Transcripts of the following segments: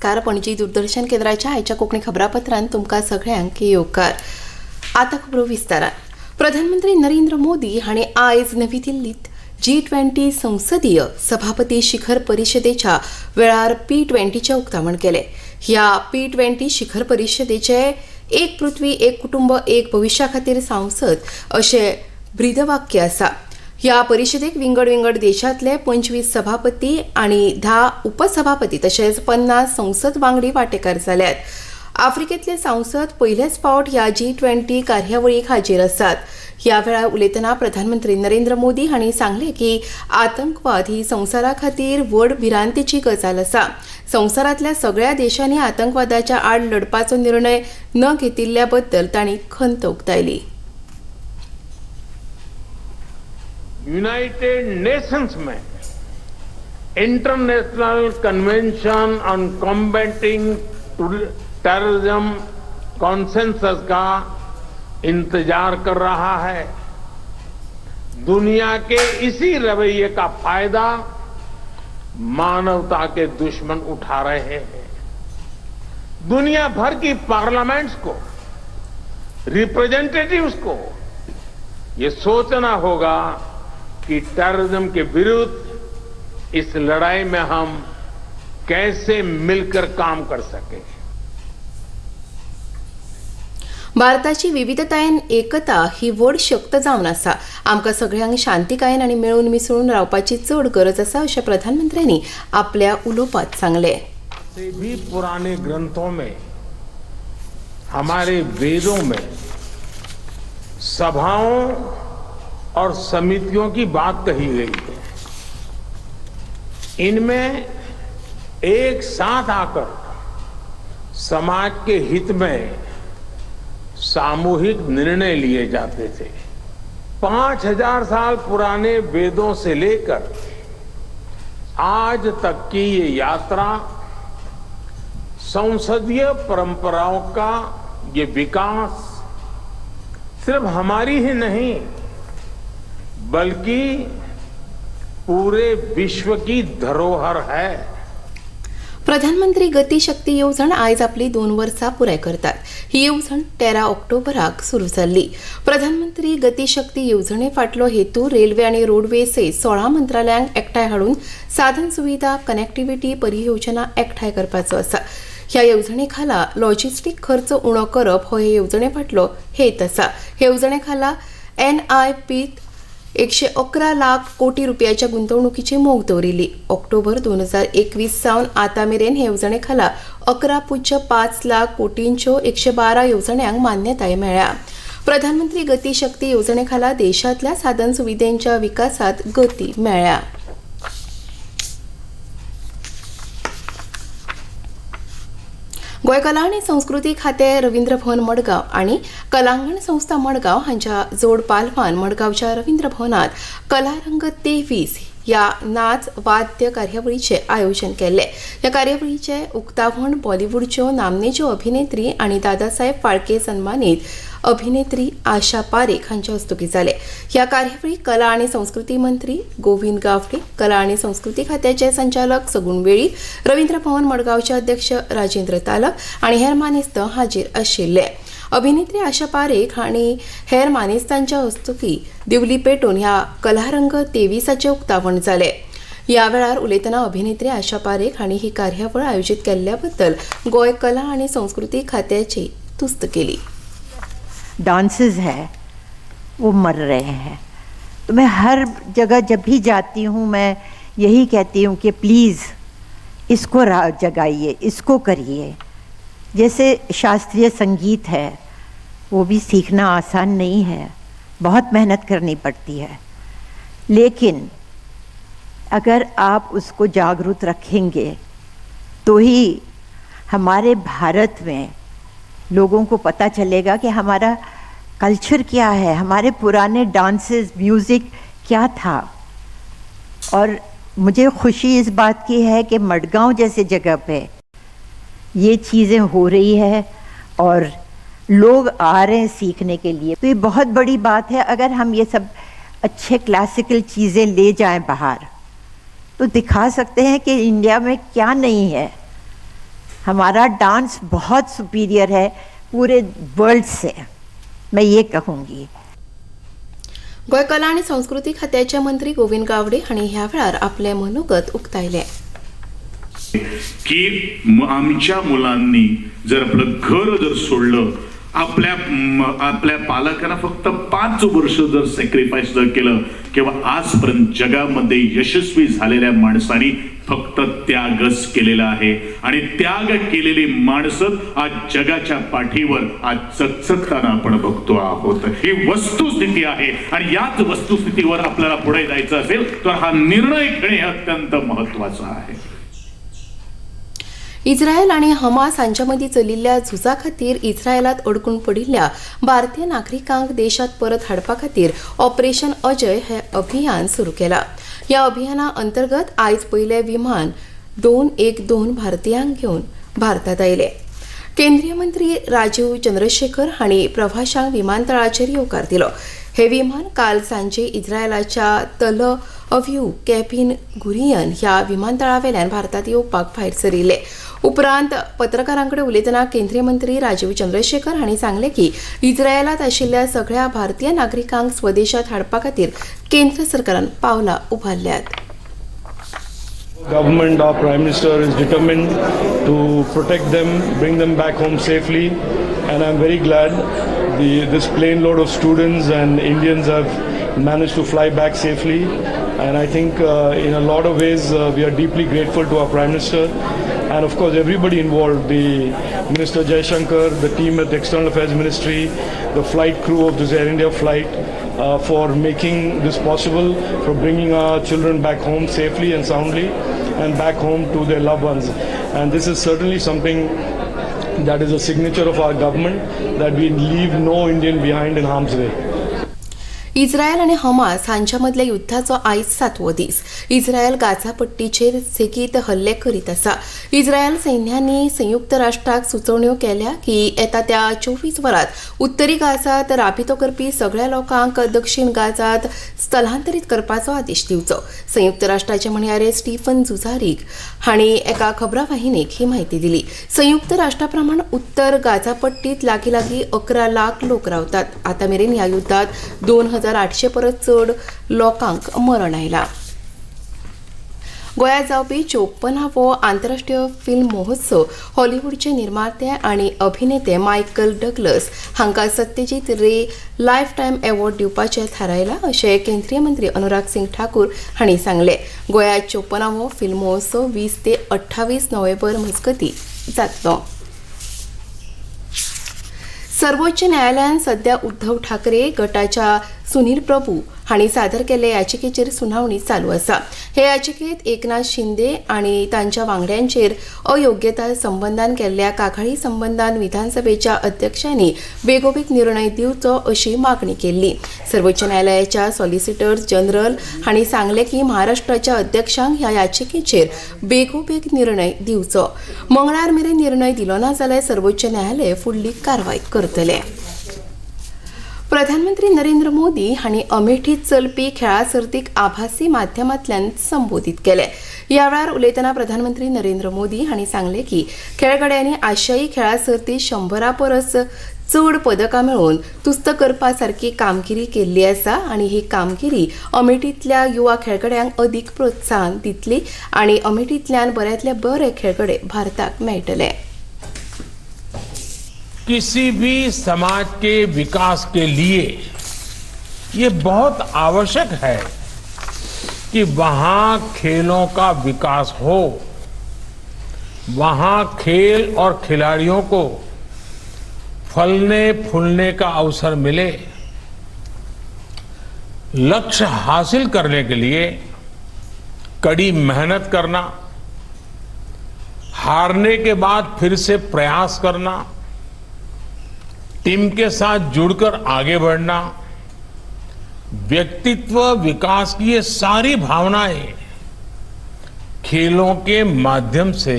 नमस्कार. पणजी दूरदर्शन केंद्राच्या आयच्या कोंकणी खबरापत्रांत तुमकां सगळ्यांक येवकार. आतां खबरो विस्तारान. प्रधानमंत्री नरेंद्र मोदी हांणी आयज नवी दिल्लीत G20 संसदीय सभापती शिखर परिशदेच्या वेळार P20चें उक्तावण केलें. ह्या P20 शिखर परिशदेचे एक पृथ्वी एक कुटुंब एक भविश्या खातीर सांसद अशें ब्रीदवाक्य आसा. ह्या परिशदेक विंगड विंगड देशांतले 25 सभापती आनी 10 उपसभापती तशेंच 50 संसद वांगडी वांटेकार जाल्यात. आफ्रिकेंतले सांसद पयलेच फावट ह्या G20 कार्यावळीक हाजीर आसात. ह्या वेळार उलयतना प्रधानमंत्री नरेंद्र मोदी हांणी सांगलें की आतंकवाद ही संवसारा खातीर व्हड भिरांतेची गजाल आसा. संवसारांतल्या सगळ्या देशांनी आतंकवादाच्या आड लढपाचो निर्णय न घेतिल्ल्या बद्दल तांणी खंत उक्तायली. यूनाइटेड नेशंस में International Convention on Combating Terrorism consensus का इंतजार कर रहा है। दुनिया के इसी रवैये का फायदा मानवता के दुश्मन उठा रहे हैं। दुनिया भर की पार्लियामेंट्स को, रिप्रेजेंटेटिव्स को ये सोचना होगा कि टेररिज्म के विरुद्ध इस लड़ाई में हम कैसे मिलकर काम कर सकें। भारताची विविधतायेन एकता ही व्हड शक्त जावन आसा. आमकां सगळ्यांक शांतिकायेन आनी मेळून मिसळून रावपाची चड गरज आसा अशें प्रधानमंत्र्यांनी आपल्या उलोवपांत सांगलें. से भी पुराने ग्रंथों में, हमारे वेदों में सभाओं और समितियों की बात कही गई है। इनमें एक साथ आकर समाज के हित में सामूहिक निर्णय लिए जाते थे। 5000 साल पुराने वेदों से लेकर आज तक की ये यात्रा, संसदीय परंपराओं का ये विकास सिर्फ हमारी ही नहीं बल्कि पूरे विश्व की धरोहर है। प्रधानमंत्री गती शक्ती येवजण आयज आपली 2 वर्सां पुराय करतात. ही येवजण 13 ऑक्टोबराक सुरू जाल्ली. प्रधानमंत्री गती शक्ती येवजणे फाटलो हेतू रेल्वे आनी रोडवे सयत 16 मंत्रालयांक एकठांय हाडून साधन सुविधा, कनेक्टिव्हिटी परियोजना एकठांय करपाचो आसा. ह्या येवजणे खाला लॉजिस्टीक खर्च उणो करप हो हे येवजणे फाटलो हेत आसा. हे येवजणे खाला NIPत 111 लाख कोटी रुपयाच्या गुंतवणुकीची मोख दवरिल्ली. ऑक्टोबर 2021 सावन आतां मेरेन हे येवजणे खाला 11.5 लाख कोटींच्यो 112 येवजण्यांक मान्यताय मेळ्ळ्या. प्रधानमंत्री गती शक्ती येवजणे खाला देशांतल्या साधन सुविधेंच्या विकासात गती मेळ्ळ्या. गोंय कला आनी संस्कृती खातें रवींद्र भवन मडगांव आनी कलांगण संस्था मडगांव हांच्या जोड पालवान मडगांवच्या रवींद्र भवनात कलारंग 23 ह्या नाच वाद्य कार्यावळीचें आयोजन केल्लें. ह्या कार्यावळीचें उक्तावण बॉलिवूडच्यो नामनेच्यो अभिनेत्री आनी दादासाहेब फाळके सन्मानीत अभिनेत्री आशा पारेख हांच्या हस्तुकीं जालें. ह्या कार्यावळीक कला आनी संस्कृती मंत्री गोविंद गावडे, कला आनी संस्कृती खात्याचे संचालक सगुण वेळीप, रवींद्र भवन मडगांवचे अध्यक्ष राजेंद्र तालक आनी हेर मानेस्त हाजीर आशिल्ले. अभिनेत्री आशा पारेख हांणी हेर मानेस्तांच्या हस्तुकीं दिवली पेटोवन ह्या कलारंग 23 उक्तावण जालें. ह्या वेळार उलयतना अभिनेत्री आशा पारेख हांणी ही कार्यावळ आयोजीत केल्ल्या बद्दल गोंय कला आनी संस्कृती खात्याची तुस्त केली. डांसेस है वो मर रहे हैं, तो मैं हर जगह जब भी जाती हूँ मैं यही कहती हूँ कि प्लीज़ इसको जगाइए, इसको करिए। जैसे शास्त्रीय संगीत है वो भी सीखना आसान नहीं है, बहुत मेहनत करनी पड़ती है, लेकिन अगर आप उसको जागरूक रखेंगे तो ही हमारे भारत में लोगों को पता चलेगा कि हमारा कल्चर क्या है, हमारे पुराने डांसेस, म्यूज़िक क्या था। और मुझे खुशी इस बात की है कि मडगांव जैसे जगह पे ये चीज़ें हो रही है और लोग आ रहे हैं सीखने के लिए, तो ये बहुत बड़ी बात है। अगर हम ये सब अच्छे क्लासिकल चीज़ें ले जाएं बाहर तो दिखा सकते हैं कि इंडिया में क्या नहीं है। हमारा डांस बहुत सुपीरियर है पूरे वर्ल्ड से, मैं ये कहूँगी। गोंय कला आनी संस्कृती खात्याचे मंत्री गोविंद गावडे हांणी ह्या वेळार आपलें मनोगत उक्तायलें। की आमच्या मुलांनी जर आपलं घर जर सोडलं, आपल्या आपल्या पालकांना फक्त 5 वर्ष जर सॅक्रिफाईस जर केलं किंवा आजपर्यंत जगामध्ये यशस्वी झालेल्या माणसांनी फक्त त्यागच केलेला आहे आणि त्याग केलेली माणसं आज जगाच्या पाठीवर आज चकचकताना आपण बघतो आहोत। ही वस्तुस्थिती आहे आणि याच वस्तुस्थितीवर आपल्याला पुढे जायचं असेल तर हा निर्णय घेणे अत्यंत महत्वाचा आहे। इस्रायल आनी हमास हांच्या मदीं चलिल्ल्या झुजा खातीर इस्रायलांत अडकून पडिल्ल्या भारतीय नागरिकांक देशांत परत हाडपा खातीर ऑपरेशन अजय हें अभियान सुरू केलां। ह्या अभियाना अंतर्गत आयज पयलें विमान 212 भारतीयांक घेवन भारतांत आयलें। केंद्रीय मंत्री राजीव चंद्रशेखर हांणी प्रवाशांक विमानतळाचेर येवकार दिलो। हे विमान काल सांजे इस्रायलाच्या तल अव्यू कॅपिन गुरियन ह्या विमानतळावेल्यान भारतांत येवपाक भायर सरिल्ले। उपरांत पत्रकारां कडेन उलयतना केंद्रीय मंत्री राजीव चंद्रशेखर हांणी सांगलें की इस्रायलांत आशिल्ल्या सगळ्या भारतीय नागरिकांक स्वदेशांत हाडपा खातीर केंद्र सरकारान पावलां उबारल्यात। Government, our Prime Minister is determined to protect them, bring them back home safely, and I'm very glad this plane load of students and Indians have managed to fly back safely. And I think in a lot of ways we are deeply grateful to our Prime Minister and of course everybody involved, the Minister Jaishankar, the team at the External Affairs Ministry, the flight crew of this Air India flight, for making this possible, for bringing our children back home safely and soundly and back home to their loved ones. And this is certainly something that is a signature of our government, that we leave no Indian behind in harm's way. Israel आनी Hamas हांच्या मदल्या युद्धाचो आयज 7वो दीस। Israel Gaza पट्टीचेर सेगीत हल्ले करीत आसा। इस्रायल सैन्यांनी संयुक्त राष्ट्राक सुचोवण्यो केल्या की येता त्या 24 वरांत उत्तरी गाझात राबितो करपी सगळ्या लोकांक दक्षिण गाझात स्थलांतरीत करपाचो आदेश दिवचो। संयुक्त राष्ट्राचे म्हणयारे स्टीफन जुजारीक हांणी एका खबरां वाहिनीक ही म्हायती दिली। संयुक्त राष्ट्रा प्रमाण उत्तर गाझा पट्टीत लागीं लागीं 11 लाख लोक रावतात। आतां मेरेन ह्या युद्धात 2800 परस चड लोकांक मरण आयलां। गोंयांत जावपी 54वो आंतरराष्ट्रीय फिल्म महोत्सव हॉलिवूडचे निर्माते आनी अभिनेते मायकल डगलस हांकां सत्यजीत रे लायफ टायम अवॉर्ड दिवपाचें थारायलां अशें केंद्रीय मंत्री अनुराग सिंग ठाकूर हांणी सांगलें। गोंयांत 54वो फिल्म महोत्सव 20 ते 28 नोव्हेंबर मजगतीं जातलो। सर्वोच्च न्यायालयान सध्या उद्धव ठाकरे गटाच्या सुनील प्रभू हांणी सादर केल्ले याचिकेचेर सुनावणी चालू आसा। हे याचिकेत एकनाथ शिंदे आनी तांच्या वांगड्यांचेर अयोग्यता संबंदान केल्ल्या कागाळी संबंदान विधानसभेच्या अध्यक्षांनी बेगोबेग निर्णय दिवचो अशी मागणी केल्ली। सर्वोच्च न्यायालयाच्या सॉलिसिटर जनरल हांणी सांगलें की महाराष्ट्राच्या अध्यक्षांक ह्या याचिकेचेर बेगोबेग निर्णय दिवचो। मंगळार मेरेन निर्णय दिलो ना जाल्यार सर्वोच्च न्यायालय फुडली कारवाय करतले। प्रधानमंत्री नरेंद्र मोदी हांणी अमेठीत चलपी खेळां सर्तीक आभासी माध्यमांतल्यान संबोधीत केले। ह्या वेळार उलयतना प्रधानमंत्री नरेंद्र मोदी हांणी सांगलें की खेळगड्यांनी आशियाई खेळां सर्तीत 100 परस चड पदकां मेळोवन तुस्त करपा सारकी कामगिरी केल्ली आसा आनी ही कामगिरी अमेठींतल्या युवा खेळगड्यांक अदीक प्रोत्साहन दितली आनी अमेठींतल्यान बऱ्यांतले बरे खेळगडे भारताक मेळटले। किसी भी समाज के विकास के लिए ये बहुत आवश्यक है कि वहां खेलों का विकास हो, वहां खेल और खिलाड़ियों को फलने फूलने का अवसर मिले। लक्ष्य हासिल करने के लिए कड़ी मेहनत करना, हारने के बाद फिर से प्रयास करना, टीम के साथ जुड़कर आगे बढ़ना, व्यक्तित्व विकास की ये सारी भावनाएं खेलों के माध्यम से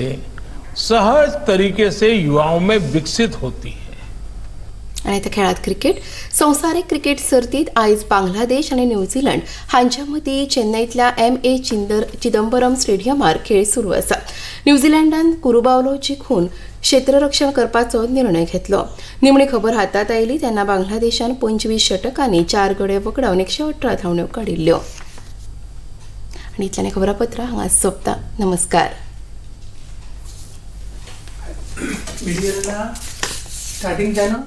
सहज तरीके से युवाओं में विकसित होती है। आनी आतां खेळांत क्रिकेट। संवसारीक क्रिकेट सर्तींत आयज बांगलादेश आनी न्यूझीलंड हांच्या मदीं चेन्नईतल्या एम ए चिदंबरम स्टेडियमार खेळ सुरू आसा। न्यूझीलंडान कुरुबावलो जिखून क्षेत्ररक्षण करपाचो निर्णय घेतलो. निमणी खबर हातात आयली तेन्ना बांगलादेशान 25 षटकांनी 4 गडे वगडावन 118 धांवड्यो काडिल्ल्यो. आनी इतल्यान खबरापत्र हांगा सोंपता. नमस्कार. मीडियाला स्टार्टिंग जाणं.